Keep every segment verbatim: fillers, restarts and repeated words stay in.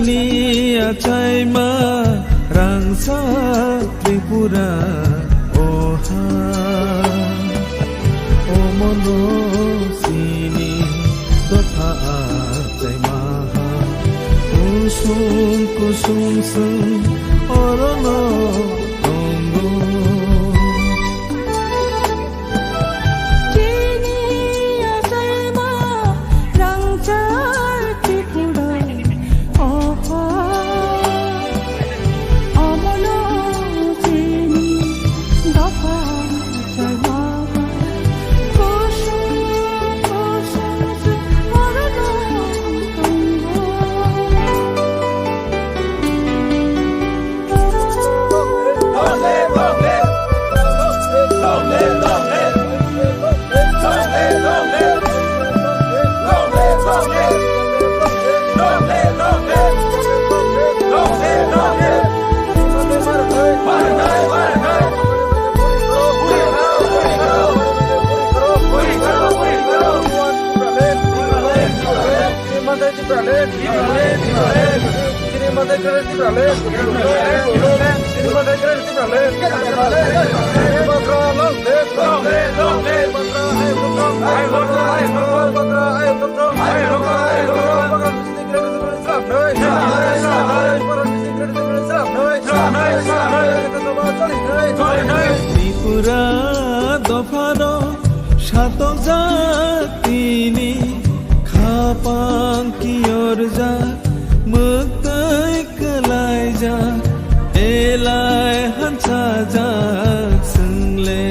Ni achaima rangchak Tripura, oha, omono chini dopha achaima ha. Kusung kusung sung orono tongo. Chini achaima rangchak Tripura, oha, omono chini dopha achaima ha. Kusung kusung sung orono tongo. Tripura dophano satokjak tini, khapang kiyorjak, mwktwi kwlaijak, elai hansajak chwngle.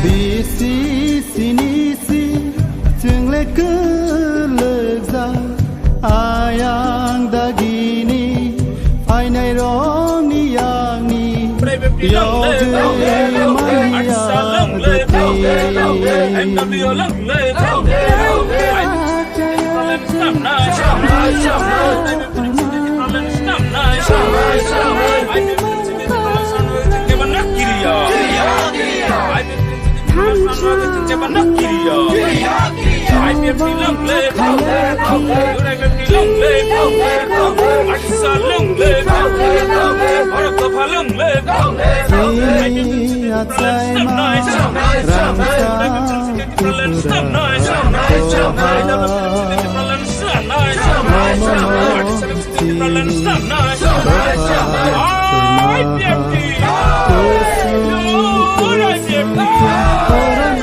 Bisi sinisi chwngle kwlwkjak ayang dagini phainairokni yakni yogwi manya dati.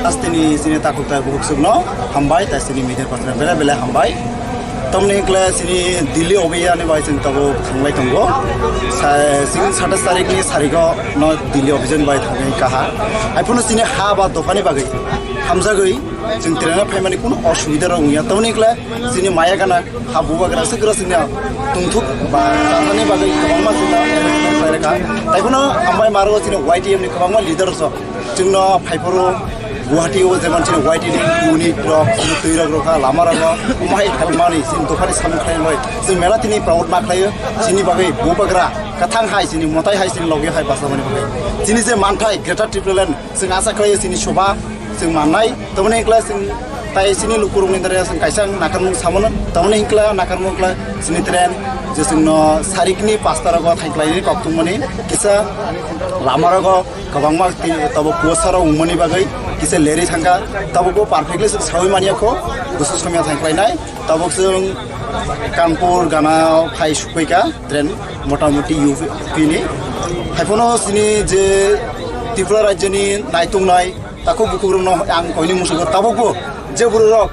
Astini sini takuk tak bukuk sugno hambai, tai sini media kotra bela bela hambai. Tamni kle sini Delhi obiyani bai sini tabo thanglai tongo. Sa-, sini satas tarik ni sarigo no Delhi obijan bai thangai kaha. Aiphuno sini ha ba dophani bagwi hamjagwi. Chwng train o phaimani kuno osubida rok wngya. Tamoni wngkhe chini maya gana ha bubagra swkra chwngno tongthok ba tanani bagwi kwbangma chwngno arrangement khlairokha. Taiphano hambai maro chini Y T F ni kwbangma leader rok chwngno phaiphuru Guwahati o jemon chini Y T F ni unit rok, chini twi rok rokha, lama rogo, omo hai khalmani chini dophani samung khlaimani chwng mela tini proud ma khlaio. Chini bagwi bubagra kwthang hai chini mwtai hai chini logi hai bachamani bagwi. Chini je manthai Greater Tipraland chwng acha khlaio chini soba chwng mannai. Tamoni wngkla chwng tai chini lukurokni dare chwng kaisa nakarmung samono. Tamoni wngkla nakarmung wngkla chini train je chwngno sarikni pasta rogo thangkhlaini koktwmani kisa lama rogo kwbangma tei tabuk kuasarok wngmani bagwi kisa leri thangkha. Tabukbo perfectly chwng saui manya kho, bwswk somya thangkhlainai. Tabuk chwng Kanpur gana phai sukphaikha train motamoti U P ni. Haiphano chini je Tripura rajyoni naitongnai takhuk bukhukrokno ang koini muchungo tabukbo je bororok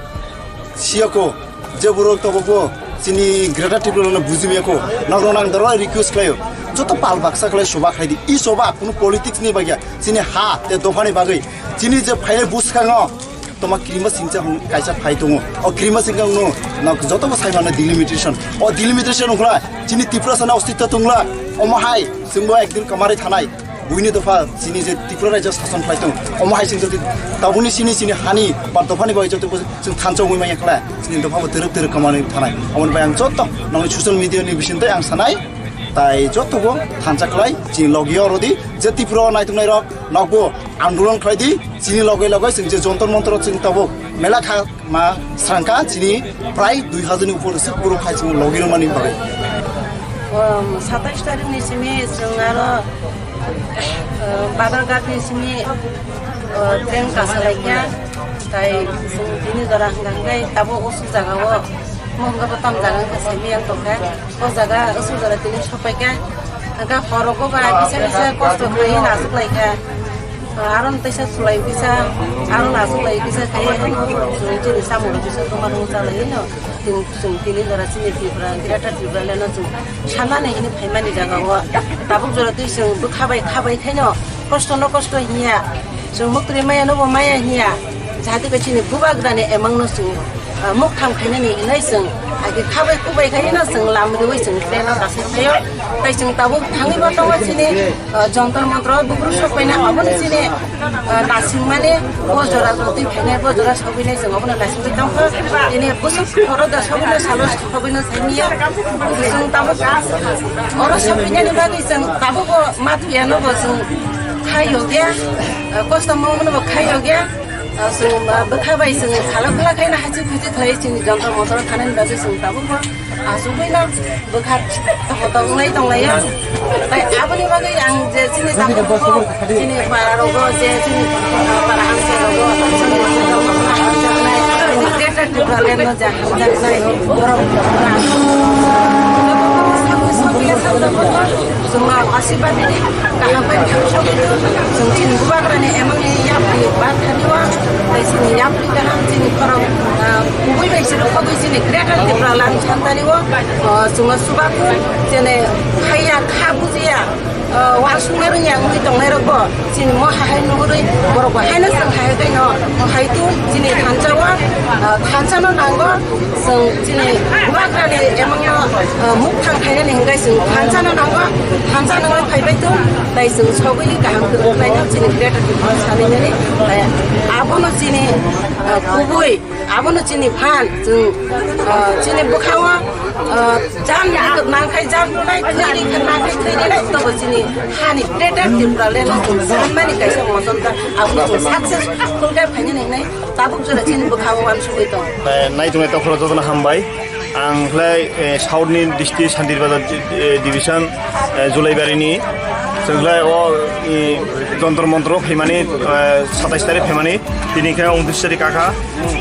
siyako, je borok tabukbo chini Greater Tripura no bujimiyako, nokrok ang doro request khlaio, joto pal baksa khlai soba khlaidi. I soba kunu politics ni bagya, chini ha tei dophani bagwi, chini je phainai bwskango toma kirima singcha hwn kaisa phai tongo. O kirima singcha hwno nok joto bo sai mano delimitation. O delimitation hwnkhla chini Tiprasa no ostitto tongla. Omo hai chwngbo ekdin kamari thanai. Buini dopha chini je Tripura rajyo sason khlai tong, omo hai chwng jodi tabukni chini chini hani ba dophani bagwi joto bo chwng thansa wngwi manya khlai, chini dopha bo twrwk twrwk kamani thanai. Omoni bai ang joto nokni social media ni bisingtwi ang sanai, Tai jotobo thansa khlai chini logi oro di, je Tripura o naituknai rok nokbo andolon khlai di, chini loge loge chwng je Jontor Montor chwng tabuk mela kha ma srangkha chini prai dui hajar ni upor se puro khai chwng logi rwmani bagwi. Um, satais tarik ni simi chwng aro, uh, Badar Ghat ni simi, uh, train kasa laikha, tai chwng tini jora hwnka hwnkhe tabuk usuk jaga o, mo hwnka bo tam jaga hwnka simi yang tongkha. O jaga aswk jora tini sopaikha. Hwnkhe horogo ba kisa kisa kosto khlaiwi nachuklaikha. Aro teisa sulai kisa, aro nachuklai kisa khe chini samung kisa tongma rung chalai no. Chwng, chwng tini jora chini Tripura, Greater Tripura leno chwng sanani hini phaimani jaga o. Tabuk jora twi chwng bwkha bai kha bai khaino kosto no kosto hiya. Chwng muktwi maya no bo maya hiya. Jahati khe chini bubagrani emang no chwng, ah, mukthang khainani hinwi chwng, agi khabai kubai khaino chwng lam riwi chwng train o kasai thaio. Tai chwng tabuk thangwi bo tongo chini, ah, Jontor Montor o bubru sokpaina obono chini, ah, nasingmani bo jora jotwi phainai bo jora sogwinai chwng obono nasingwi tongkha. Tini bwswk khoro da sogwino salo sogwino saimanya. Chwng tabuk oro sogwinani bagwi chwng tabuk bo ma thuyano bo chwng khaiyokya, ah, kosto mangmano bo khaiyokya. Ah, chwng, ah, bwkha bai chwng khala khala khaina hachik huchik khlai chini Jontor Montor thanani bagwi chwng tabuk bo achugwi no bwkha toko tok wngnai tonglaio. Tai aboni bagwi ang je chini tabuk bo chini para rogo je chini, ah, para hamsa rogo chini Greater Tipraland no je hamjaknai borok rang. Chwngno asirwad ridi, kaham bai thang sogwi thung. Chwng chini bubagrani emangni yapri ba thani o, tei chini yapri kaham chini khorok, ah, kubui bai chini khogwi chini Greater Tipraland santani o, ah, chwngno chubago, chini haiya kha bujiya, ah, uansuknai rwngya wngwi tongnai rokbo chini mo hahai nuhurwi borok bo haino chwng hahai khaino hai tu chini thansa o, ah, thansa no nango. Chwng chini bubagrani emangno, ah, mukthang khainani hwnkhe chwng thansa no nango, thansa nangwi phaibai tong, tai chwng sogwi kaham kwrwng khlaino chini Greater Tipraland sanainani, tai abono chini, ah, kubui, abono chini phan, chwng, ah, chini bwkhao, ah, jam nangkhai jam rwnai, thwi ringkha nangkhai thwi rinai, tobo chini hani Greater Tipraland no chwng sanmani kaisa mochomta, abono chwng successful khe phainani hwnwi tabuk jora chini bwkhao uansugwi tongo. Eh, naituknai tokhorok jotono hambai. Ang khlai, eh, South ni district Santir Bazar, eh, division, eh, Julaibari ni. Chwng khlai o, eh, Jontor Montor o phaimani, eh, satais tarik phaimani. Tini khe untris tarik kakha.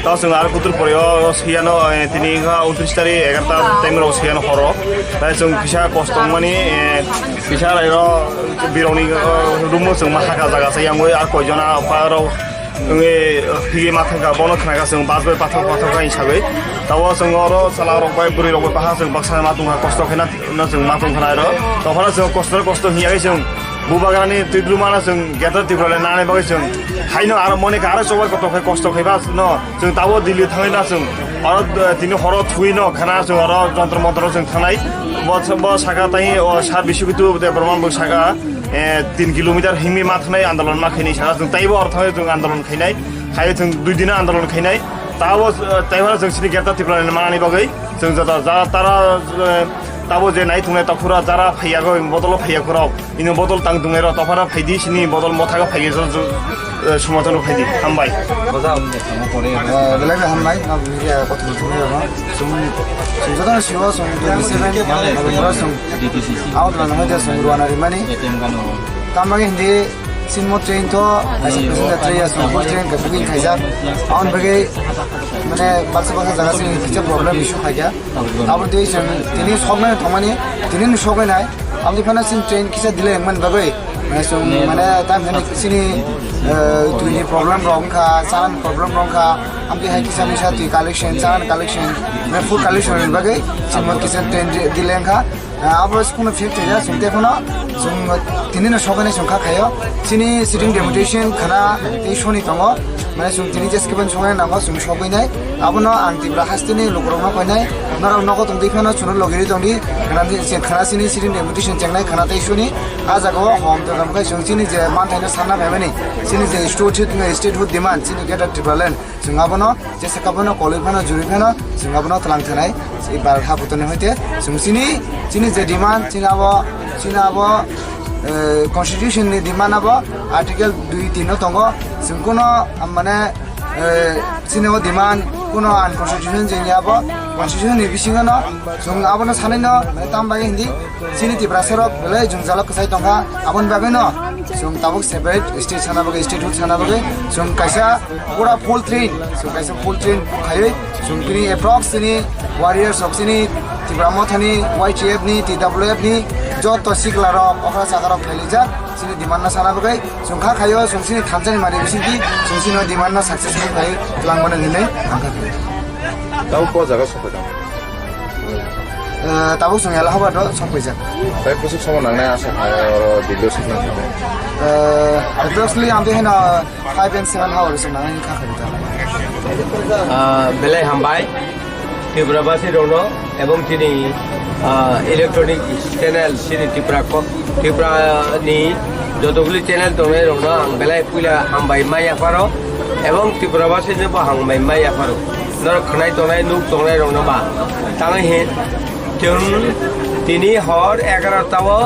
Tao chwng aro kutur pore o, o siyano, eh, tini kha untris tarik egarta time rok siyano horo. Tai chwng kisa kosto wngmani, eh, kisa rairo birokni, eh, room o chwng ma hakha jaga se yangwi ar koijona pha rok. Wngwi, higi ma thangkha, bono khnakha chwng bus bai pathok pathok kha sagwi. Tabo chwng oro chwla rok bai bwrwi rok bai paha chwng baksa ma tongkha, kosto khe no chwng ma tongkha oro. Tophano chwng kosto kosto hiya khe chwng bubagrani twi dulmano chwng Greater Tipraland nani bagwi chwng haino aro mone kha aro chobai kotor khe kosto khe ba no chwng tabo Delhi thangwi na chwng oro, eh, tini horo thwi no khana chwng oro Jontor Montor chwng thangnai. Bo, bo saka tai o sar bisi kutu de Burma bo saka. Eh, tin kilometer himwi ma thangnai andolon ma khainai saka chwng taibo oro thangwi chwng andolon khainai, khai chwng dui dino andolon khainai. Tabo, eh, taibo chwng chini Greater Tipraland manani bagwi chwng jata ja tara, eh, tabo je nai thungnai tokhura jara phaiyago bodolo phaiyakhorok ino bodol tang thungnai rok tophara phaidi sini bodol mothago phaidi eh, sumatano phaidi. Hambai. Belai hambai na media kothoma thungnai rok. Sum, sum joto sio sum twenty seven, sum out lang hai sum ruana rimani. Tamang hindi sinmo train to, aisa passenger train ya sum train ka booking khaijak. Aun bagai mane baksa baksa jaga sini kicha problem issue khaija. Abo tei sum tini soknai thangmani, tini ni soknai. Aboni phano chini train kisa delay wngmani bagwi, mane chwng, mane, tam hinwi chini, eh, twini problem rok wngkha, chalani problem rok wngkha, amtwi hai kisa misa twi collection, chalani collection, mane, food collection ni bagwi chwng kisa train de-, delay wngkha. Eh, abo sukno phil thwijak, chwng tei phano chwng tini no soknai chwng kha khaio. Chini sitting deputation khana tei soni tongo. Mane chwng tini je skipani songwi nango, chwng sogwi nai. Abono ang Tripura hasteni lukurokno koinai. Norok nogo tongdi phano chwngno logiri tongdi. Khana di, se khana sini sitting deputation chengnai khana tei suni. A jagao hom tongkha khe chwng chini je manthaino sanna phaimani. Chini je statehood, statehood demand, chini Greater Tipraland. Chwng abono jesa kabono kolwi phano juri phano chwng abono tlang thanai. Ibar habuto ni hoite chwng chini, chini je demand, chini abo, chini abo, eh, constitution ni demand abo article dui tin no tongo. Chwng kuno, ah, mane, eh, chini o demand kuno unconstitutional je ni abo constitution ni bisingo no chwng abono sanai no, mane, tam bai hindi chini Tiprasa rok belai jwngjalo kwchai tongkha. Aboni bagwi no chwng tabuk separate state sana bagwi, statehood sana bagwi chwng kaisa pura full train, chwng kaisa full train book khaiwi chwng bini approx chini warriors rok chini Tipra Mothani Y T F ni, T W F ni joto sikla rok, okra chakra rok phailijak chini demand no sana bagwi. Chwng kha khaio, chwng chini thansa ni mari bisingtwi chwng chini demand no successful khai twlang mano hinwi ang kha khaio. Tamo po jaga sokha tamo? Eh, tabuk chwng Allahabad o sok paijak. Tai bwswk somo nangnai asa khai oro Delhi o sok nang kha? Eh, approximately ang tei heno five and seven hours chwng nangnai kha khaio ta. Ah, belai hambai. Tripura basi rokno ebong chini, ah, electronic channel chini Tripura ko, Tripura ni jotoguli channel tongnai rokno ang belai puila hambai mai yapharo ebong Tripura basi no bo hambai mai yapharo norok khwnai tongnai nuk tongnai rokno ba tangwi hin chwng tini hor egarota o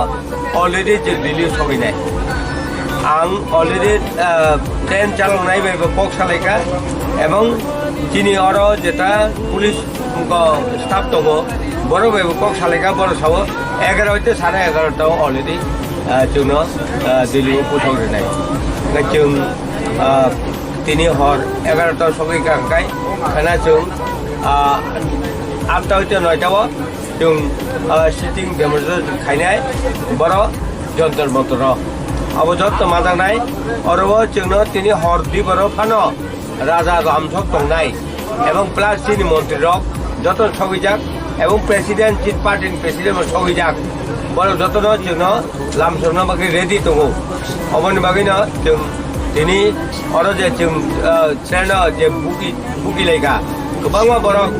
already je Delhi soginai. Ang already, ah, train chaloknai bai bo kok salaikha ebong chini oro jeta police ko staff tongo, borok bai bo kok salaikha, borok sabo egarota sare egarota o already, ah, chwngno, ah, Delhi o puthok rinai. Hwnkhe chwng, ah, tini hor egarota sogwi kha hwnkhe khana chwng, ah, atta hoite noita o chwng, ah, sitting demonstration khainai, boro Jantar Mantar o. Abo jotto majaknai, oro o chwngno tini hor di boro phano raja ramsok tongnai, ebong plus chini montri rok joto sogwijak, ebong president, chini party ni president bo sogwijak, borok jotono chwngno lamsokna bagwi ready tongo. Oboni bagwino chwng tini oro je chwng, ah, train o je buki, buki laika, kwbangma borok,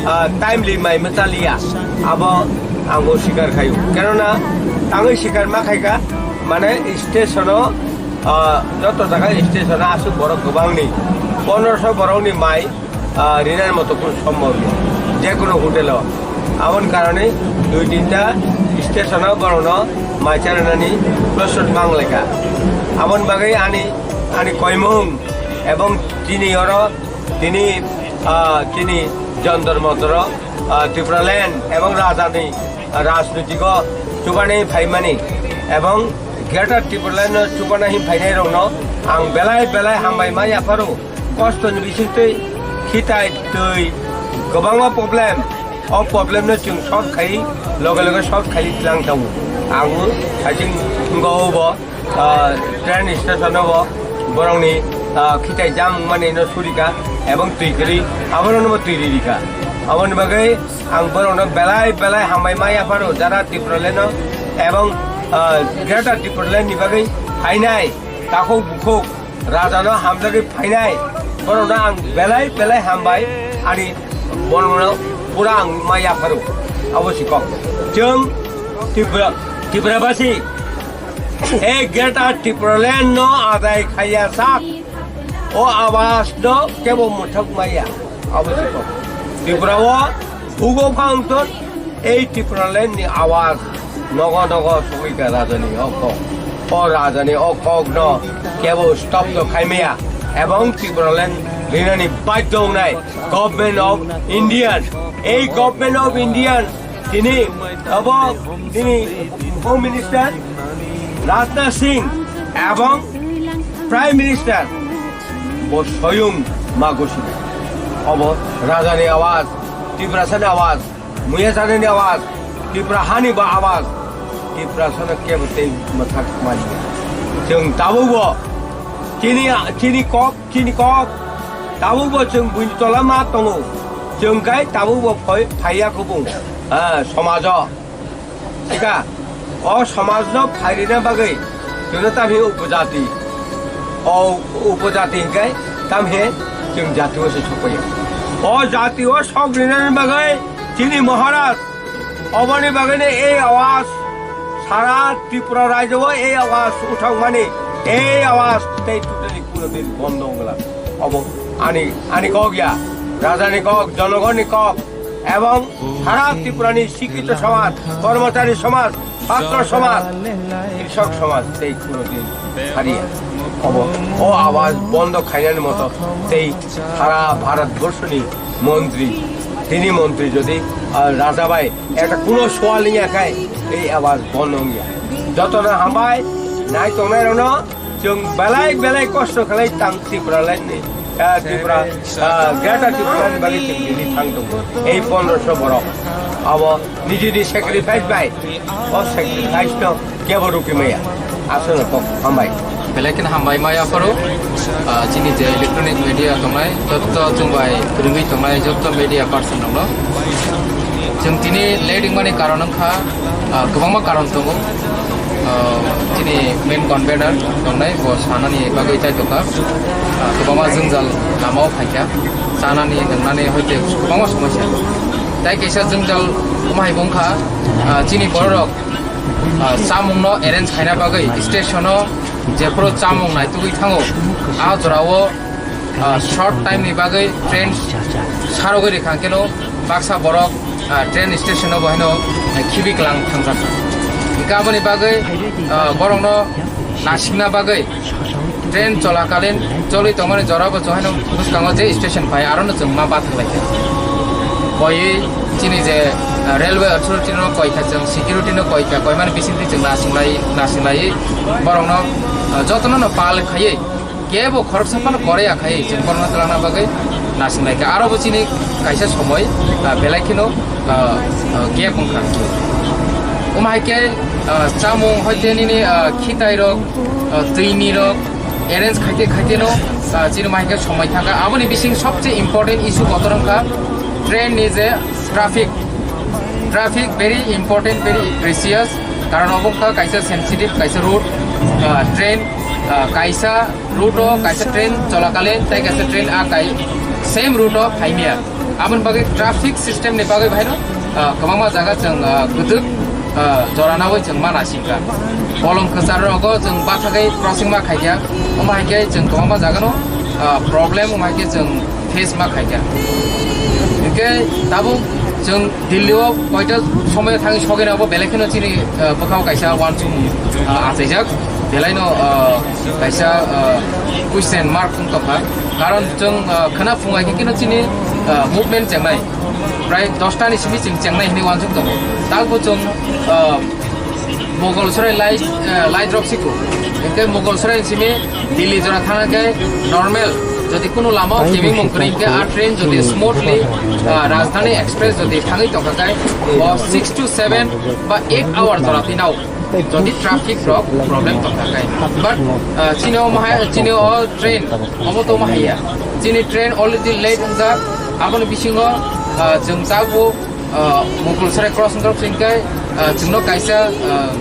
ah, timely mai mwchaliya, abo ang bo sikar khaio. Kenona tangwi sikar ma khaika, mane station o, ah, joto jaga station o aswk borok kwbangni, pondroso borokni mai, ah, rinani moto kunu sombhob ya, je kunu hotel o. Aboni karone dui tinta station o borokno mai chanani prosot mang laika. Aboni bagwi ani, ani koimung ebong chini oro tini, ah, chini Jantar Mantar o, ah, Tipraland ebong rajani, ah, rajnitiko chubani phaimani ebong Greater Tipraland no chubana hin phainai rokno ang belai belai hambai ma yapharo. Kosto ni bisingtwi khitai twi kwbangma problem, o problem no chwng solve khai, loge loge solve khai tlang tongo. Ang bo saiching wngkha obo, ah, train station o bo borokni, ah, khitai jam wngmani no surika ebong twi kwrwi abono no bo twi ririka. Aboni bagwi ang borokno belai belai hambai ma yapharo jara Tipraland no ebong, ah, Greater Tipraland ni bagwi phainai takhuk bukhuk rajano hamjagwi phainai, borokno ang belai belai hambai, ani borokno pura ang ma yapharo. Abo si kok. Chwng Tripura, Tripura basi, e Greater Tipraland no adai khaiya sak, o awas no kebo muthak maya. Abo si kok. Tripura o hugo phangton, ei Tipraland ni awas nogo nogo sogwi kha rajani o kok. O rajani o kok no kebo stop no khai maya. Ebong Tipraland rinani badhyo wngnai Government of Indian. Ei Government of Indian tini abo tini Home Minister Rajnath Singh ebong Prime Minister bo soyung ma gosina. Obo rajani awas, Tiprasani awas, muya sanani awas, Tipra hani ba awas, Tiprasano kebo tei mwthak mani. Chwng tabukbo chini, chini kok, chini kok, tabukbo chwng buini tola ma tongo. Chwng kai tabukbo phai-, phaiya kubung, ah, somajo. Ika, o somajno phairina bagwi chwngno tamhi upojati. O upojati hinkhe tamhi chwng jatio se sokpaiya. O jatio sok rinani bagwi chini Maharaj, oboni bagwino ei awas sara Tripura rajyo o ei awas uthokmani, ei awas tei totally kuno din bondo wngla. Obo Ani, ani kok ya, rajani kok, jonogonni kok, ebong sara Tripurani sikito somaj, kormochari somaj, chhatro somaj, krishok somaj tei kunodin hariya. Obo, o awaj bondo khainani moto tei sara Bharat borshoni montri, tini montri jodi, ah, raja bai ekta kuno sual niya khai, ei awaj bondo wngya. Jotono hambai, nai tongnai rokno, Chwng belai belai kosto khlai tang Tripura laini, ah, Tripura, ah, Greater Tripura ni bagwi chwng tini thang tongo. Ei pondroso borok abo nijini sacrifice bai, o sacrifice no kebo rukwi maya. Aswkno kok hambai. Belai kheno hambai maya pharo, ah, chini je electronic media tongnai, jotto chwng bai kwrwngwi tongnai, jotto media person rokno. Chwng tini late wngmani karon wngkha, ah, kwbangma karon tongo. Ah, chini main convener tongnai, bo sanani bagwi chai tongkha. Ah, kwbangma jwngjal lama-o phaikha. Chanani, nwngnani hoite kwbangma somosya. Tai kaisa jwngjal omo hai bo wngkha, ah, chini bororok, ah, chamungno arrange khaina bagwi station-o jephuru chamung naitugwi thango, a jorao ah, short time ni bagwi train sarogwi rikha keno baksa borok, ah, train station o bo haino, ah, khibi klang thangjakha. Hingke aboni bagwi, ah, borokno nasikna bagwi train cholakalin choli tongmani jora bo chwnghaino bwskango je station phai arono chwng ma bathang laikha. Koiwi chini je, ah, railway authority no koikha chwng security no koikha koimani bisingtwi chwng nasinglai nasinglaiwi borokno, ah, jotono no pal khaiwi kebo khoroksa phano koroi akhai chwng borokno twlangna bagwi nasinglai kha. Aro bo chini kaisa somoi, ah, belai kheno, ah, ah, gap wngkha. Omo hai khe, ah, chamung hoite nini, ah, khitai rok, ah, twini rok arrange khaite khaite no, ah, chini omo hai khe somoi thangkha. Aboni bising sobse important issue kotor wngkha train ni je traffic. Traffic very important, very precious. Karon obo wngkha kaisa sensitive, kaisa route, ah, train, ah, kaisa route o kaisa train cholakalin tei kaisa train a kai same route o phaimya. Aboni bagwi traffic system ni bagwi bahaino, ah, kwbangma jaga chwng, ah, kwtwk, ah, jora nawi chwng ma naisingkha. Bolong kwchar rogo chwng bathagwi crossing ma khaikha, omo hai khe chwng kwbangma jaga no, ah, problem omo hai khe chwng face ma khaikha. Hinkhe tabuk chwng Delhi o koita somoi thangwi sogwi na bo belai kheno chini, ah, bwkhao kaisa uansukmung, ah, achaijak. Belaino, ah, kaisa, ah, question mark wng tongkha. Karon chwng, ah, khwna phungai khe kino chini, ah, movement chengnai. Prai dosta ni simi chwng chengnai hinwi uansuk tongo. Tabuk chwng, ah, Mogolsrai lai, ah, lai drop siko. Hinkhe Mogolsrai ni simi Delhi jora thangna khe normal. Jodi kunu lama o kebeng mung kwrwi hinkhe a train jodi smoothly, ah, Rajdhani Express jodi thangwi tongkha khe bo six to seven ba eight hour jora twi nao. Jodi traffic rok problem tongkha khe. But, ah, chini o mahai, chini o train omo to mahaiya. Chini train already late wngjak. Aboni bisingo, ah, chwng tabuk, ah, Mogolsrai cross wngkha hingkhe, ah, chwngno kaisa, ah,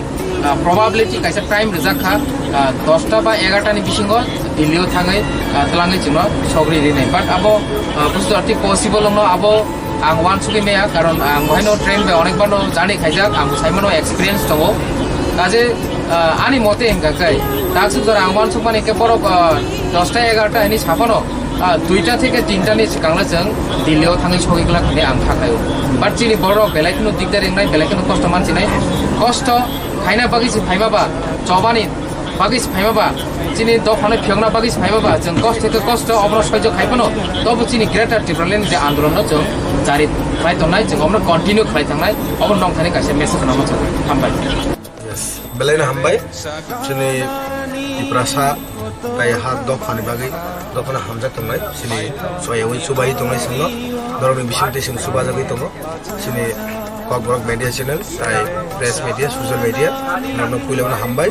ah, probability kaisa time rijak kha, ah, dosta ba egarta ni bisingo Delhi o thangwi, ah, twlangwi chwngno sogri rinai. But abo, ah, busto arti possible wngno abo ang uansugwi maya, karon ang bohaino train bai onekbarno journey khaijak, ang saimano experience tongo. Kaje, ah, ani mote hingka khe, taksuk jora ang uansukmani khe borok, ah, dosta egarta hini saphano, ah, duita theke tinta ni swkangno chwng Delhi o thangwi sogwi glak hwnwi ang kha khaio. But chini borok belai kheno dikdar wngnai, belai kheno kosto mansinai. Kosto khaina bagwi se phaima ba, chobani bagwi se phaima ba, chini dophano phiyokna bagwi se phaima ba, chwng kosto khe kosto obono soijo khai phano, tobo chini Greater Tipraland je andolonno chwng jari khlai tongnai, chwng obono continue khlai thangnai, obo nongthani kaisa message rwna muchungo. Hambai. Yes, belai no hambai. Chini Tiprasa tai ha dophani bagwi, dophano hamjak tongnai, chini soyawi chubai tongnai chwngno, norokni bisingtwi chwng chubajagwi tongo. Chini Kokborok Media Channel, tai press media, social media, norokno puilano hambai.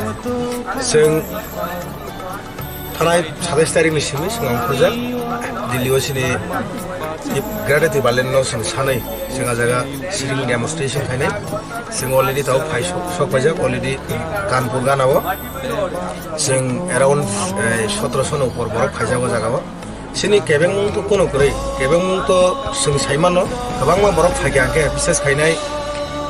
Chwng thanai satais tarikni simi chwng ang khurjak Delhi o chini Greater Tipraland no chwng sanwi chwng a jaga sitting demonstration khainai. Chwng already tao phai sok, sok paijak already Kanpur gana o. Chwng around, eh, sotoroso ni upor borok phaijak o jaga o. Chini kebengmung to kuno kwrwi, kebengmung to chwng sai mano, kwbangma borok phaikha hwnkhe bises khainai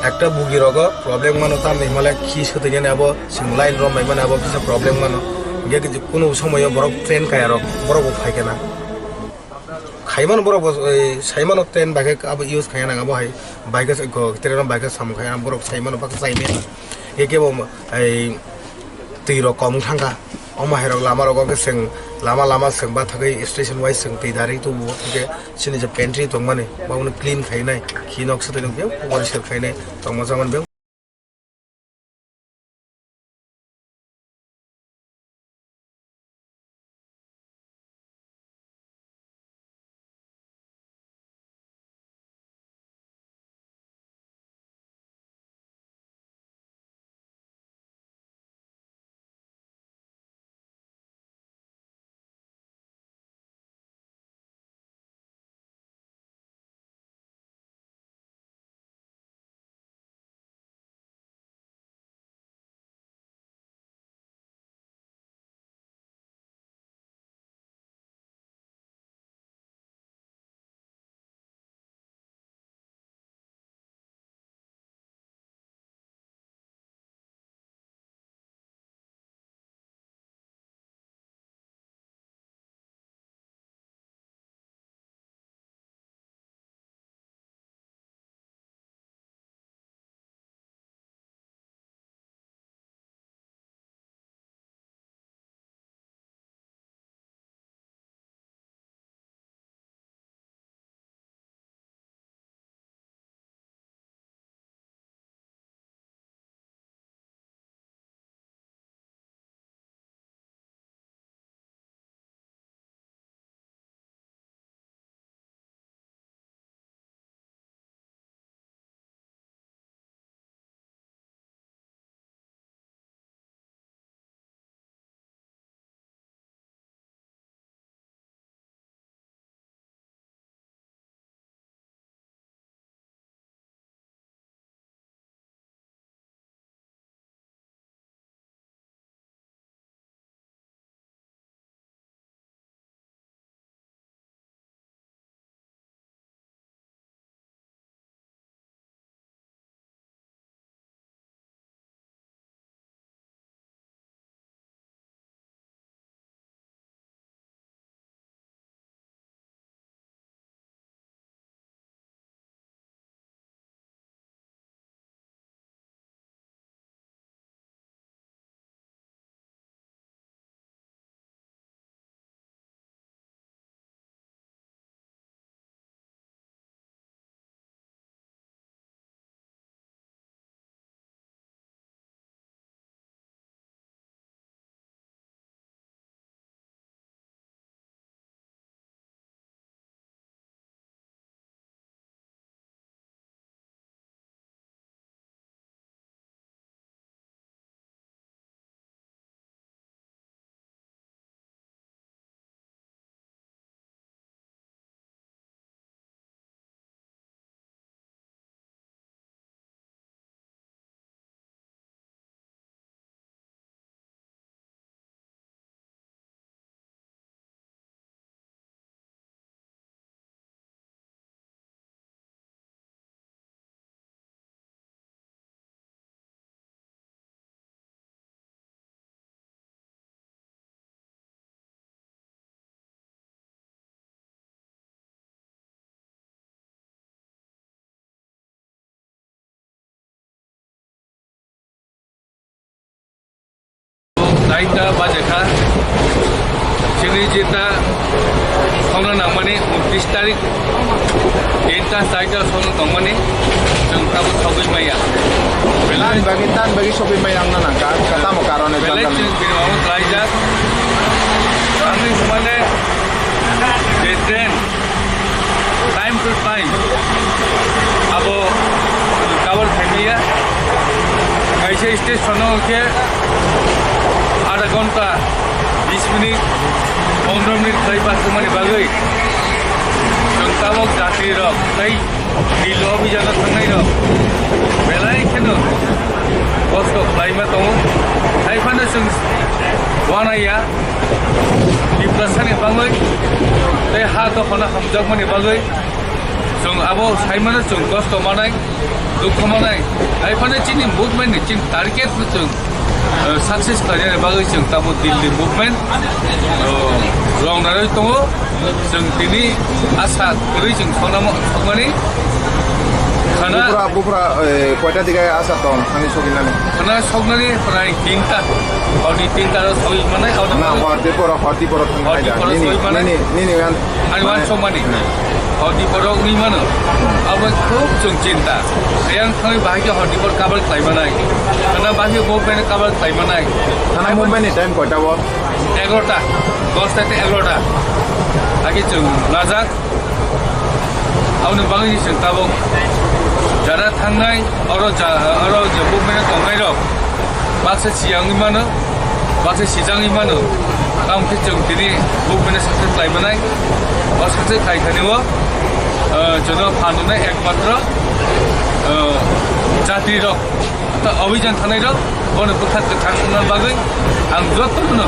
ekta bugi rogo problem mano, tamni himale khi swtwi nani abo chwng line rom bai mani abo kisa problem mano. Hwnkhe kuno somoyo borok train kaya rok borok bo phaikha na. Saimano borok bo, ei, saimano train bai khe abo use khaiya nang abo hai, bai khe ko train bai khe samung khaiya borok saimano bak chai maya. Khe kebo, ei, twi rok kom thangkha. Omo hai rok lama rogo khe chwng lama lama chwng bathagwi station wise chwng twi dari tubu khe chini je pantry tongmani bono clean khainai khi noksa twi nukya poriskar khainai tongma chamani biyang. Daita bajakha, chini jeta khongna nangmani untish tarik, tinta saita song tongmani, chwng tabuk sogwi maya. Tan bagwi, tan bagwi sogwi maya wngna nangkha, tamo karone belai janani. Chwng bini omo khlaijak, tamni hwnmale je train, time to time abo cover khaimaya. Kaisa station o khe adha ghonta, bis minute, pondro minute khlai pass wngmani bagwi chwng tabuk jatri rok tei Nil Obhijano thangnai rok belai kheno kosto khlaima tongo. Hai phano chwng uanaiya Tiprasani bagwi tei ha dophano hamjakmani bagwi. Chwng abo saimano chwng kosto manai, dukhu manai. Hai phano chini movement ni chini target no chwng Success khlainani bagwi chwng tamo Delhi movement, uh, rwng narwi tongo. Chwng tini asa kwrwi chwng soknamo, sokmani. Khana Bupra, bupra, eh, koita diga asa tong, thani sokinani? Khana soknani prai tinta. Horni tinta ro soi manai, horni Na, horni poro, horni poro thang Horni khaida. poro Nini, soi manai. nini, nini wan. Ani wan Mane- sokmani. Hmm. Horni poro wngwi mano. Abo khub chwng chinta. Yang thangwi bahai khe horni poro cover khlai manai. Khana bahai khe bo pen cover khlai manai. Thana Abo movement ni time koita bo? Egarota, dos ta tei egarota. Agi chwng najak. Aboni bagwi chwng tabuk jara thangnai, oro ja-, oro je movement tongnai rok baksa siyangwi mano, baksa sijangwi mano. Tamo khe chwng tini movement success khlai manai. O success khlai thani o, eh, jono phan rwnai ekmatro, eh, jatri rok. Ta abhijan thanai rok, bono bwkha kwthang swngnani bagwi ang jotono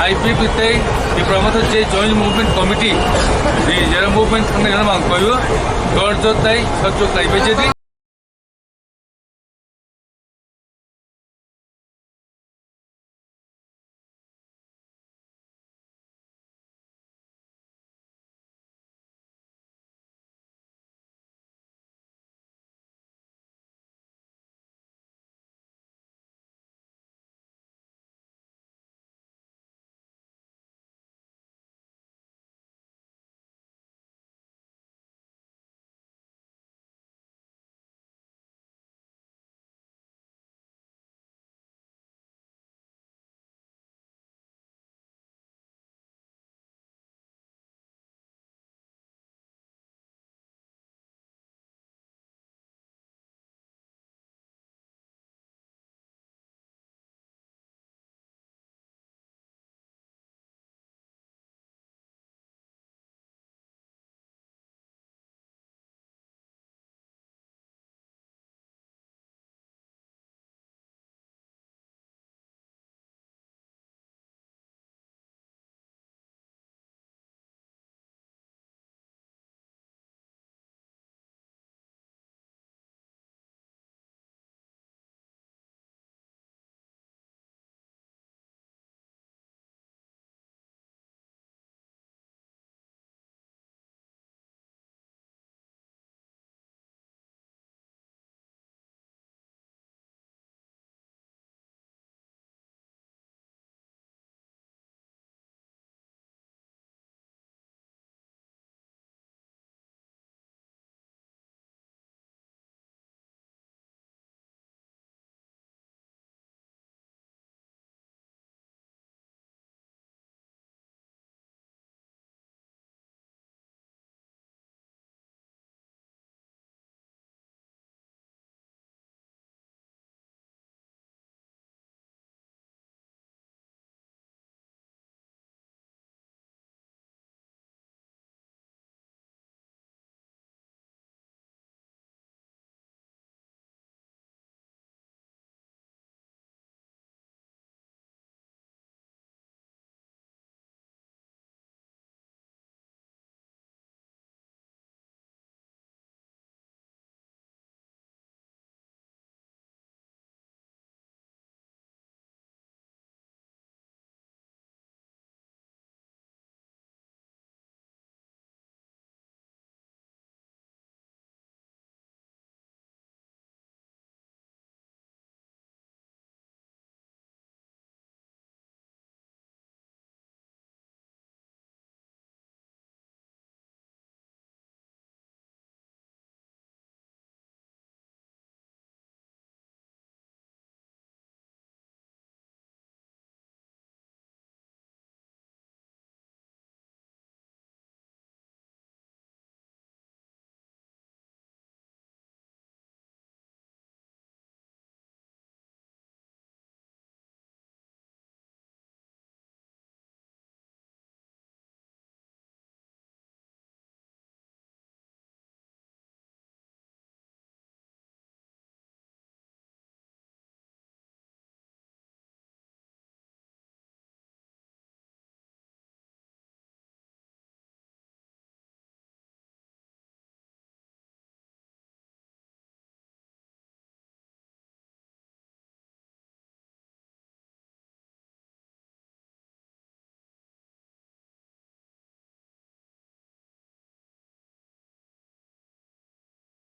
I P P tei Tipra Motha je Joint Movement Committee ni jera movement thangnai rok ang koyo, dor jot tai sojjo khlai bai jadi,